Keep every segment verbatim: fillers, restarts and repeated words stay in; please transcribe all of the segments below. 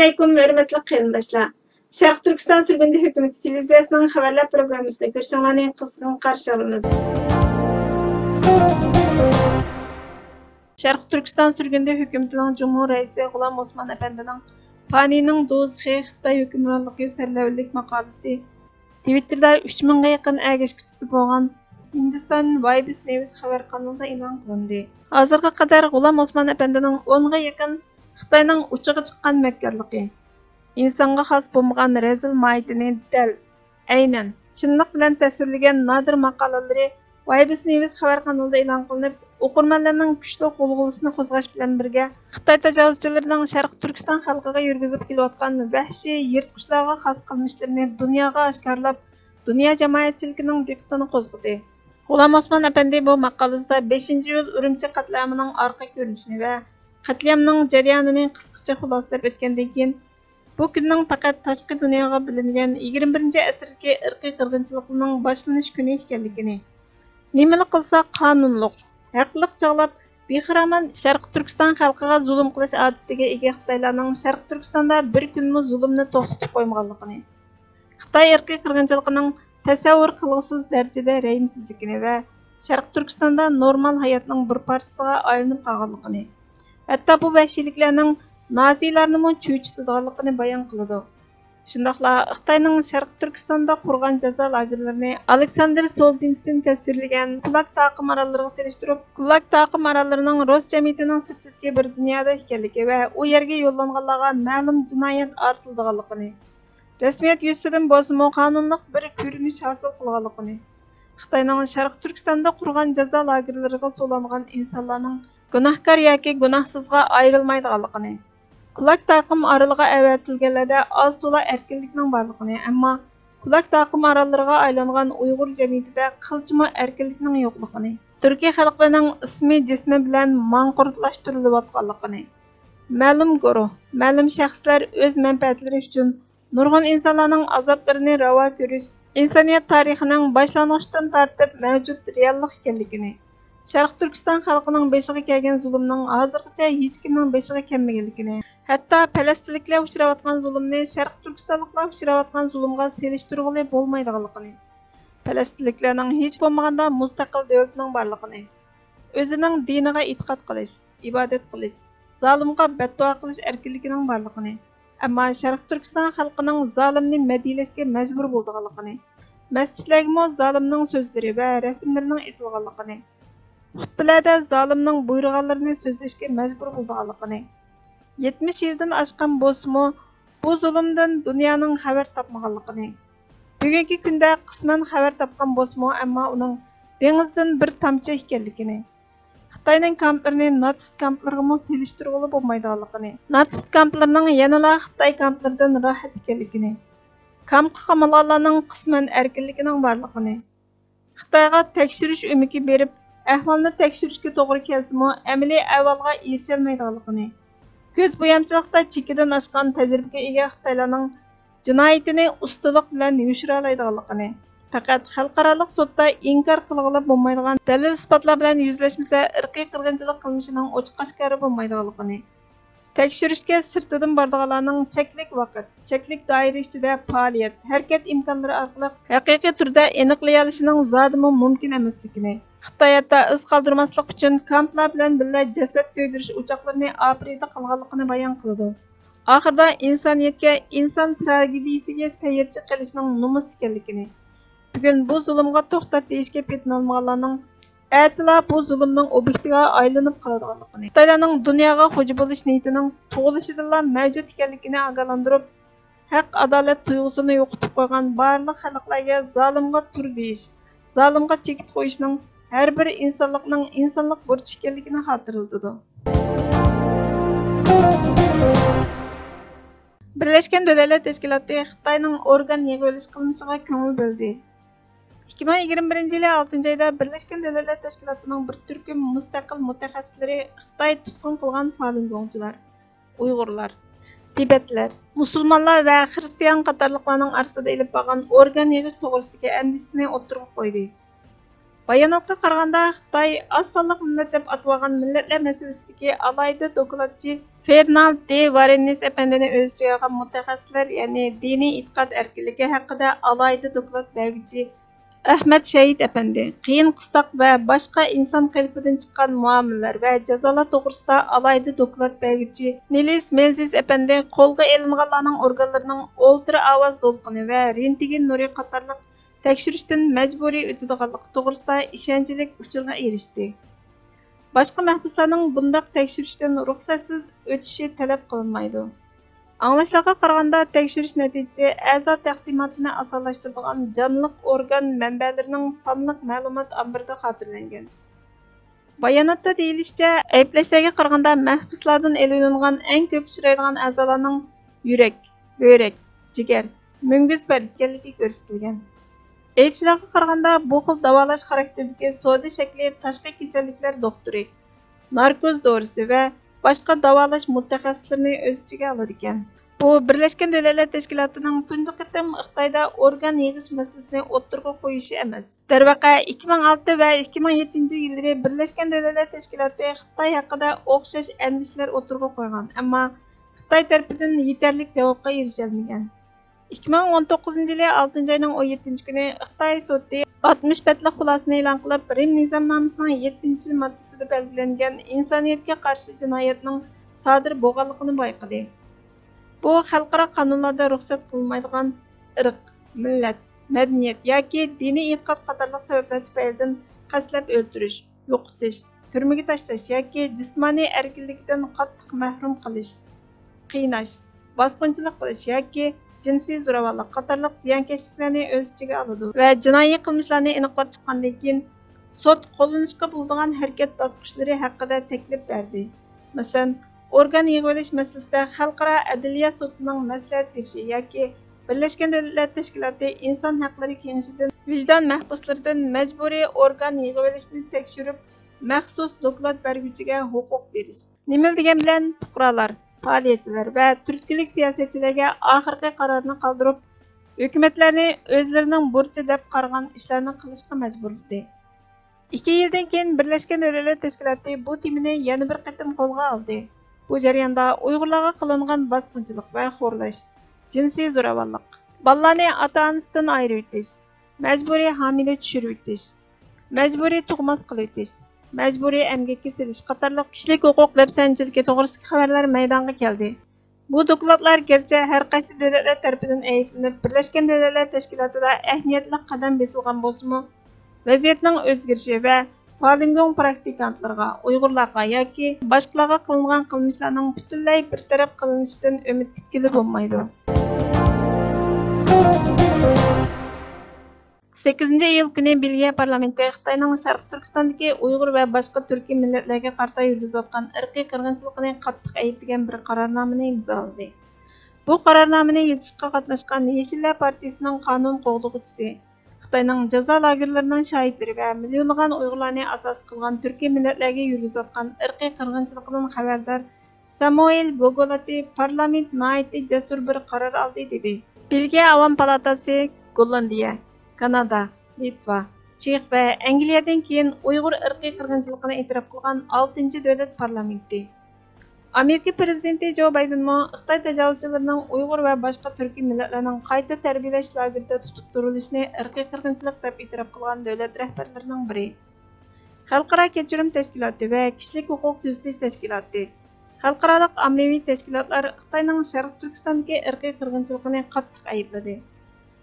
ئەلەيكۇم، ھۆرمەتلىك قېرىنداشلار! شەرقىي تۈركىستان سۈرگۈندە ھۆكۈمىتى تېلېۋىزىيەسىنىڭ خەۋەرلەر پروگراممىسىدا كۆرۈشۈڭلارنى قىزغىن قارشى ئالىمىز. شەرقىي تۈركىستان سۈرگۈندە ھۆكۈمىتىنىڭ جۇمھۇر رەئىسى غۇلام ئوسمان ئەپەندىنىڭ پانىينىڭ دوزىخى، خىتاي ھۆكۈمرانلىقى سەرلەۋھىلىك ماقالىسى تىۋىتتېردا ئۈچ مىڭغا يېقىن ئەگەشكۈچىسى بولغان ھىندىستان ۋايبىس نېۋىس خەۋەر قانىلىدا ئېلان قىلىندى. ھازىرغا قەدەر غۇلام ئوسمان ئەپەندىنىڭ ئونغا يېقىن خىتاينىڭ ئۇچىغا چىققان مەككارلىقى، ئىنسانغا خاس بولمىغان رەزىل ماھىيىتىنى دەل، ئەينەن، چىنلىق بىلەن تەسۋىرلىگەن نادىر ماقالىلىرى ۋايبىس نېۋىس خەۋەر قانىلىدا ئېلان قىلىنىپ، ئوقۇرمەنلەرنىڭ كۈچلۈك غۇلغۇلىسىنى قوزغاش بىلەن بىرگە، خىتاي تاجاۋۇزچىلىرىنىڭ شەرقىي تۈركىستان خەلقىگە يۈرگۈزۈپ كېلىۋاتقان ۋەھشىي يىرتقۇچلارغا خاس قىلمىشلىرىنى دۇنياغا ئاشكارىلاپ، دۇنيا جامائەتچىلىكىنىڭ دىققىتىنى قوزغىدى. غۇلام ئوسمان ئەپەندى بۇ ماقالىسىدا بەشىنچى ئىيۇل ئۈرۈمچى قەتلىئامىنىڭ ئارقا كۆرۈنۈشىنى ۋە قەتلىئامنىڭ جەريانىنى قىسقىچە خۇلاسىلەپ ئۆتكەندىن كېيىن، بۇ كۈننىڭ پەقەت تاشقى دۇنياغا بىلىنگەن يىگىرمە بىرىنچى ئەسىردىكى ئىرقىي قىرغىنچىلىقنىڭ باشلىنىش كۈنى ئىكەنلىكىنى، نېمىلا قىلسا قانۇنلۇق، ھەقلىق چاغلاپ، بىخىرامان شەرقىي تۈركىستان خەلقىگە زۇلۇم قىلىش ئادىتىگە ئىگە خىتايلارنىڭ شەرقىي تۈركىستاندا بىر كۈنمۇ زۇلۇمنى توختىتىپ قويمىغانلىقىنى، خىتاي ئىرقىي قىرغىنچىلىقىنىڭ تەسەۋۋۇر قىلغۇسىز دەرىجىدە رەھىمسىزلىكىنى ۋە شەرقىي تۈركىستاندا نورمال ھاياتنىڭ بىر پارچىسىغا ئايلىنىپ قالغانلىقىنى، ھەتتا بۇ ۋەھشىيلىكلەرنىڭ نازىلارنىمۇ چۆچۈتىدىغانلىقىنى بايان قىلىدۇ. شۇنداقلا خىتاينىڭ شەرقىي تۈركىستاندا قۇرغان جازا لاگېرلىرىنى ئالېكساندىر سولژېنتسىن تەسۋىرلىگەن كۇلاك تاقىم ئاراللىرىغا سېلىشتۇرۇپ، كۇلاك تاقىم ئاراللىرىنىڭ رۇس جەمئىيىتىنىڭ سىرتىدىكى بىر دۇنيادا ئىكەنلىكى ۋە ئۇ يەرگە يوللانغانلارغا مەلۇم جىنايەت ئارتىلىدىغانلىقىنى، رەسمىيەت يۈزىسىدىن بولسىمۇ قانۇنلۇق بىر كۆرۈنۈش ھاسىل قىلغانلىقىنى، خىتاينىڭ شەرقىي تۈركىستاندا قۇرغان جازا لاگېرلىرىغا سولانغان ئىنسانلارنىڭ گۇناھكار ياكى گۇناھسىزغا ئايرىلمايدىغانلىقىنى، كۇلاك تاقىم ئارىلىغا ئەۋەتىلگەنلەردە ئاز تولا ئەركىنلىكنىڭ بارلىقىنى، ئەمما كۇلاك تاقىم ئاراللىرىغا ئايلانغان ئۇيغۇر جەمئىيىتىدە قىلچىمۇ ئەركىنلىكنىڭ يوقلۇقىنى، تۈركىي خەلقلەرنىڭ ئىسمى جىسمى بىلەن ماڭقۇرتلاشتۇرۇلۇۋاتقانلىقىنى، مەلۇم گۇرۇھ، مەلۇم شەخسلەر ئۆز مەنپەئەتلىرى ئۈچۈن نۇرغۇن ئىنسانلارنىڭ ئازابلىرىنى راۋا كۆرۈش، ئىنسانىيەت تارىخىنىڭ باشلانغۇچتىن تارتىپ مەۋجۇت رېئاللىق ئىكەنلىكىنى، شەرقىي تۈركىستان خەلقىنىڭ بېشىغا كەلگەن زۇلۇمنىڭ ھازىرغىچە ھېچكىمنىڭ بېشىغا كەلمىگەنلىكىنى، ھەتتا پەلەستىنلىكلەر ئۇچراۋاتقان زۇلۇمنى شەرقىي تۈركىستانلىقلار ئۇچراۋاتقان زۇلۇمغا سېلىشتۇرغىلى بولمايدىغانلىقىنى، پەلەستىنلىكلەرنىڭ ھېچ بولمىغاندا مۇستەقىل دۆلىتىنىڭ بارلىقىنى، ئۆزىنىڭ دىنىغا ئېتىقاد قىلىش، ئىبادەت قىلىش، زالىمغا بەتدۇئا قىلىش ئەركىنلىكىنىڭ بارلىقىنى، ئەمما شەرقىي تۈركىستان خەلقىنىڭ زالىمنى مەدھىيەلەشكە مەجبۇر بولىدىغانلىقىنى، مەسچىتلەرگىمۇ زالىمنىڭ سۆزلىرى ۋە رەسىملىرىنىڭ ئېسىلغانلىقىنى، خۇتبىلەردە زالىمنىڭ بۇيرۇغانلىرىنى سۆزلەشكە مەجبۇر بولىدىغانلىقىنى، يەتمىش يىلدىن ئاشقان بولسىمۇ، بۇ زۇلۇمدىن دۇنيانىڭ خەۋەر تاپمىغانلىقىنى، بۈگۈنكى كۈندە قىسمەن خەۋەر تاپقان بولسىمۇ، ئەمما ئۇنىڭ دېڭىزدىن بىر تامچە ئىكەنلىكىنى، خىتاينىڭ كامپلىرىنى ناتسىست كامپلىرىغىمۇ سېلىشتۇرغىلى بولمايدىغانلىقىنى، ناتسىست كامپلىرىنىڭ يەنىلا خىتاي كامپلىرىدىن راھەت ئىكەنلىكىنى، كامپقا قامالغانلارنىڭ قىسمەن ئەركىنلىكىنىڭ بارلىقىنى، خىتايغا تەكشۈرۈش ئۆمىكى بېرىپ، ئەھۋالنى تەكشۈرۈشكە توغرا كەلسىمۇ، ئەمەلىي ئەھۋالغا ئېرىشەلمەيدىغانلىقىنى، كۆز بويامچىلىقتا چېكىدىن ئاشقان تەجرىبىگە ئىگە خىتايلارنىڭ جىنايىتىنى ئۇستىلىق بىلەن يوشۇرالايدىغانلىقىنى، پەقەت خەلقئارالىق سوتتا ئىنكار قىلغىلى بولمايدىغان دەلىل-ئىسپاتلار بىلەن يۈزلەشمىسە، ئىرقىي قىرغىنچىلىق قىلمىشىنىڭ ئوچۇق-ئاشكارا بولمايدىغانلىقىنى، تەكشۈرۈشكە سىرتىدىن بارىدىغانلارنىڭ چەكلىك ۋاقىت، چەكلىك دائىرە ئىچىدە پائالىيەت، ھەرىكەت ئىمكانلىرى ئارقىلىق ھەقىقىي تۈردە ئېنىقلىيالىشىنىڭ زادىمۇ مۇمكىن ئەمەسلىكىنى، خىتاي ھەتتا ئىز قالدۇرماسلىق ئۈچۈن كامپلار بىلەن بىللە جەسەت كۆيدۈرۈش ئوچاقلىرىنى ئاپىرىدە قىلغانلىقىنى بايان قىلىدۇ. ئاخىرىدا ئىنسانىيەتكە، ئىنسان تراگېدىيىسىگە سەھەرچى قىلىشنىڭ نومۇس ئىكەنلىكىنى، بۈگۈن بۇ زۇلۇمغا توختات دېيىشكە پېتىنالمىغانلارنىڭ ئەتىلا بۇ زۇلۇمنىڭ ئوبيېكتىغا ئايلىنىپ قالىدىغانلىقىنى، خىتايلارنىڭ دۇنياغا خوجا بولۇش نىيىتىنىڭ تۇغۇلۇشىدىنلا مەۋجۇت ئىكەنلىكىنى ئاگاھلاندۇرۇپ، ھەق-ئادالەت تۇيغۇسىنى يوقىتىپ قويغان بارلىق خەلقلەرگە زالىمغا تۇر دېيىش، زالىمغا چېكىت قويۇشنىڭ ھەر بىر ئىنسانلىقنىڭ ئىنسانلىق بۇرچى ئىكەنلىكىنى خاتىرىلىتىدۇ. بىرلەشكەن دۆلەتلەر تەشكىلاتى خىتاينىڭ ئورگان يىغىۋېلىش قىلمىشىغا كۆڭۈل بۆلدى. ئىككى مىڭ يىگىرمە بىرىنچى يىلى ئالتىنچى ئايدا بىرلەشكەن دۆلەتلەر تەشكىلاتىنىڭ بىر تۈركۈم مۇستەقىل مۇتەخەسسىسلىرى خىتاي تۇتقۇن قىلغان فالۇنگوڭچىلار، ئۇيغۇرلار، تىبەتلەر، مۇسۇلمانلار ۋە خىرىستىيان قاتارلىقلارنىڭ ئارىسىدا ئېلىپ بارغان ئورگان يىغىش توغرىسىدىكى ئەندىشىسىنى ئوتتۇرىغا قويدى. باياناتقا قارىغاندا، خىتاي ئاز سانلىق مىللەت دەپ ئاتىۋالغان مىللەتلەر مەسىلىسىدىكى ئالاھىدە دوكلاتچى فېرناند دې ۋارېننېس ئەپەندىنى ئۆز ئىچىگە ئالغان مۇتەخەسسىسلەر، يەنى دىنىي ئېتىقاد ئەركىنلىكى ھەققىدە ئالاھىدە دوكلات بەرگۈچى ئەخمەت شەھىت ئەپەندى، قىيىن قىستاق ۋە باشقا ئىنسان قېلىپىدىن چىققان مۇئامىلىلەر ۋە جازالار توغرىسىدا ئالاھىدە دوكلات بەرگۈچى نىلس مېنزىس ئەپەندى قولغا ئېلىنغانلارنىڭ ئورگانلىرىنىڭ ئۇلترا ئاۋاز دولقۇنى ۋە رېنتگېن نۇرى قاتارلىق تەكشۈرۈشتىن مەجبۇرىي ئۆتىدىغانلىقى توغرىسىدا ئىشەنچلىك ئۇچۇرغا ئېرىشتى. باشقا مەھبۇسلارنىڭ بۇنداق تەكشۈرۈشتىن رۇخسەتسىز ئۆتۈشى تەلەپ قىلىنمايدۇ. ئاڭلاشلارغا قارىغاندا، تەكشۈرۈش نەتىجىسى ئەزا تەقسىماتىنى ئاسانلاشتۇرىدىغان جانلىق ئورگان مەنبەلىرىنىڭ سانلىق مەلۇمات ئامبىرىدا خاتىرىلەنگەن. باياناتتا دېيىلىشىچە، ئەيىبلەشلەرگە قارىغاندا، مەھبۇسلاردىن ئېلىۋېلىنغان ئەڭ كۆپ ئۇچرايدىغان ئەزالارنىڭ يۈرەك، بۆرەك، جىگەر، مۈڭگۈز پەردىسى ئىكەنلىكى كۆرسىتىلگەن. ئېيتىشلارغا قارىغاندا، بۇ خىل داۋالاش خاراكتېرىدىكى سودا شەكلى تاشقى كېسەللىكلەر دوختۇرى، ناركوز دورىسى ۋە باشقا داۋالاش مۇتەخەسسىسلىرىنى ئۆز ئىچىگە ئالىدىكەن. بۇ بىرلەشكەن دۆلەتلەر تەشكىلاتىنىڭ تۇنجى قېتىم خىتايدا ئورگان يىغىش مەسىلىسىنى ئوتتۇرىغا قويۇشى ئەمەس. دەرۋەقە، ئىككى مىڭ ئالتە ۋە ئىككى مىڭ يەتتىنچى يىللىرى بىرلەشكەن دۆلەتلەر تەشكىلاتى خىتاي ھەققىدە ئوخشاش ئەندىشىلەر ئوتتۇرىغا قويغان، ئەمما خىتاي تەرىپىدىن يېتەرلىك جاۋابقا ئېرىشەلمىگەن. ئىككى مىڭ ئون توققۇزىنچى يىلى ئالتىنچى ئاينىڭ ئون يەتتىنچى كۈنى خىتاي سوتى ئاتمىش بەتلىك خۇلاسىنى ئېلان قىلىپ، رىم نىزامنامىسىنىڭ يەتتىنچى ماددىسىدا بەلگىلەنگەن ئىنسانىيەتكە قارشى جىنايەتنىڭ سادىر بولغانلىقىنى بايقىدى. بۇ خەلقئارا قانۇنلاردا رۇخسەت قىلىنمايدىغان ئىرق، مىللەت، مەدەنىيەت ياكى دىنىي ئېتىقاد قاتارلىق سەۋەبلەر تۈپەيلىدىن قەستلەپ ئۆلتۈرۈش، يوقىتىش، تۈرمىگە تاشلاش ياكى جىسمانىي ئەركىنلىكىدىن قاتتىق مەھرۇم قىلىش، قىيناش، باسقۇنچىلىق قىلىش ياكى جىنسىي زوراۋانلىق قاتارلىق زىيانكەشلىكلەرنى ئۆز ئىچىگە ئالىدۇ ۋە جىنايى قىلمىشلارنى ئېنىقلاپ چىققاندىن كېيىن، سوت قوللىنىشقا بولىدىغان ھەرىكەت باسقۇچلىرى ھەققىدە تەكلىپ بەردى. مەسىلەن، ئورگان يىغىۋېلىش مەسىلىسىدە خەلقئارا ئەدلىيە سوتىنىڭ مەسلىھەت بېرىشى ياكى بىرلەشكەن دۆلەتلەر تەشكىلاتى ئىنسان ھەقلىرى كېڭىشىدىن ۋىجدان مەھبۇسلىرىدىن مەجبۇرىي ئورگان يىغىۋېلىشنى تەكشۈرۈپ، مەخسۇس دوكلات بەرگۈچىگە ھوقۇق بېرىش. نېمىلا دېگەن بىلەن پۇقرالار، پائالىيەتچىلەر ۋە تۈرتكىلىك سىياسەتچىلەرگە ئاخىرقى قارارنى قالدۇرۇپ، ھۆكۈمەتلەرنى ئۆزلىرىنىڭ بۇرچى دەپ قارىغان ئىشلارنى قىلىشقا مەجبۇرلىدى. ئىككى يىلدىن كېيىن بىرلەشكەن دۆلەتلەر تەشكىلاتى بۇ تېمىنى يەنە بىر قېتىم قولغا ئالدى. بۇ جەرياندا ئۇيغۇرلارغا قىلىنغان باسقۇنچىلىق ۋە خورلاش، جىنسىي زوراۋانلىق، بالىلارنى ئاتا-ئانىسىدىن ئايرىۋېتىش، مەجبۇرىي ھامىلە چۈشۈرۈۋېتىش، مەجبۇرىي تۇغماس قىلىۋېتىش، مەجبۇرىي ئەمگەككە سېلىش قاتارلىق كىشىلىك ھوقۇق دەپسەندىچىلىكى توغرىسىدىكى خەۋەرلەر مەيدانغا كەلدى. بۇ دوكلاتلار گەرچە ھەر قايسى دۆلەتلەر تەرىپىدىن ئەيىبلىنىپ، بىرلەشكەن دۆلەتلەر تەشكىلاتىدا ئەھمىيەتلىك قەدەم بېسىلغان بولسىمۇ، ۋەزىيەتنىڭ ئۆزگىرىشى ۋە فالۇنگوڭ پراكتىكانتلىرىغا، ئۇيغۇرلارغا ياكى باشقىلارغا قىلىنغان قىلمىشلارنىڭ پۈتۈنلەي بىر تەرەپ قىلىنىشىدىن ئۈمىد كۈتكىلى بولمايدۇ. سەككىزىنچى ئىيۇل كۈنى بېلگىيە پارلامېنتى خىتاينىڭ شەرقىي تۈركىستاندىكى ئۇيغۇر ۋە باشقا تۈركىي مىللەتلەرگە قارىتا يۈرگۈزۈۋاتقان ئىرقىي قىرغىنچىلىقىنى قاتتىق ئەيىبلىگەن بىر قارارنامىنى ئىمزالىدى. بۇ قارارنامىنى يېزىشقا قاتناشقان يېشىللەر پارتىيىسىنىڭ قانۇن قوغدىغۇچىسى، خىتاينىڭ جازا لاگېرلىرىنىڭ شاھىتلىرى ۋە مىليونلىغان ئۇيغۇرلارنى ئاساس قىلغان تۈركىي مىللەتلەرگە يۈرگۈزۈۋاتقان ئىرقىي قىرغىنچىلىقىدىن خەۋەردار سامۇئېل گوگولاتى پارلامېنت ناھايىتى جەسۇر بىر قارار ئالدى، دېدى. بېلگىيە ئاۋام پالاتاسى گوللاندىيە، كانادا، لىتۋا، چېخ ۋە ئەنگلىيەدىن كېيىن ئۇيغۇر ئىرقىي قىرغىنچىلىقىنى ئېتىراپ قىلغان ئالتىنچى دۆلەت پارلامېنتى. ئامېرىكا پىرېزىدېنتى جو بايدېنمۇ خىتاي تاجاۋۇزچىلىرىنىڭ ئۇيغۇر ۋە باشقا تۈركىي مىللەتلەرنىڭ قايتا تەربىيەلەش لاگېرىدا تۇتۇپ تۇرۇلۇشىنى ئىرقىي قىرغىنچىلىق دەپ ئېتىراپ قىلغان دۆلەت رەھبەرلىرىنىڭ بىرى. خەلقئارا كەچۈرۈم تەشكىلاتى ۋە كىشىلىك ھوقۇق كۆزىتىش تەشكىلاتى، خەلقئارالىق ئاممىۋى تەشكىلاتلار خىتاينىڭ شەرقىي تۈركىستاندىكى ئىرقىي قىرغىنچىلىقىنى قاتتىق ئەيىبلىدى.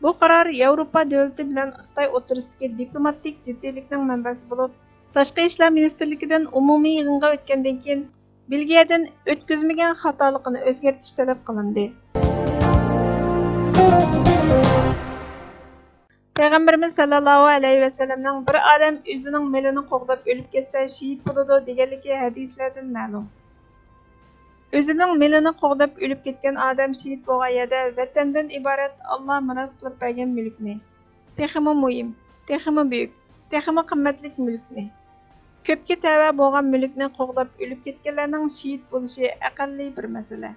بۇ قارار ياۋروپا دۆلىتى بىلەن خىتاي ئوتتۇرىسىدىكى دىپلوماتىك جىددىيلىكنىڭ مەنبەسى بولۇپ، تاشقى ئىشلار مىنىستىرلىكىدىن ئومۇمىي يىغىنغا ئۆتكەندىن كېيىن، بېلگىيەدىن ئۆتكۈزمىگەن خاتالىقىنى ئۆزگەرتىش تەلەپ قىلىندى. پەيغەمبىرىمىز سەللەللاھۇ ئەلەيھى ۋەسەللەمنىڭ «بىر ئادەم ئۆزىنىڭ مېلىنى قوغداپ ئۆلۈپ كەتسە، شېھىت بولىدۇ» دېگەنلىكى ھەدىسلەردىن مەلۇم. ئۆزىنىڭ مېلىنى قوغداپ ئۆلۈپ كەتكەن ئادەم شېھىت بولغان يەردە ۋەتەندىن ئىبارەت ئاللا مىراس قىلىپ بەرگەن مۈلۈكنى، تېخىمۇ مۇھىم، تېخىمۇ بۈيۈك، تېخىمۇ قىممەتلىك مۈلۈكنى، كۆپكە تەۋە بولغان مۈلۈكنى قوغداپ ئۆلۈپ كەتكەنلەرنىڭ شېھىت بولۇشى ئەقەللىي بىر مەسىلە.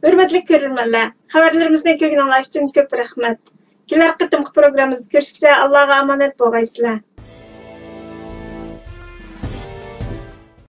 ھۆرمەتلىك كۆرۈرمەنلەر، خەۋەرلىرىمىزنى كۆرگىنىڭلار ئۈچۈن كۆپ رەھمەت. كېلەر قېتىمقى پروگراممىمىزدا كۆرۈشكىچە ئاللاغا ئامانەت بولغايسىلەر.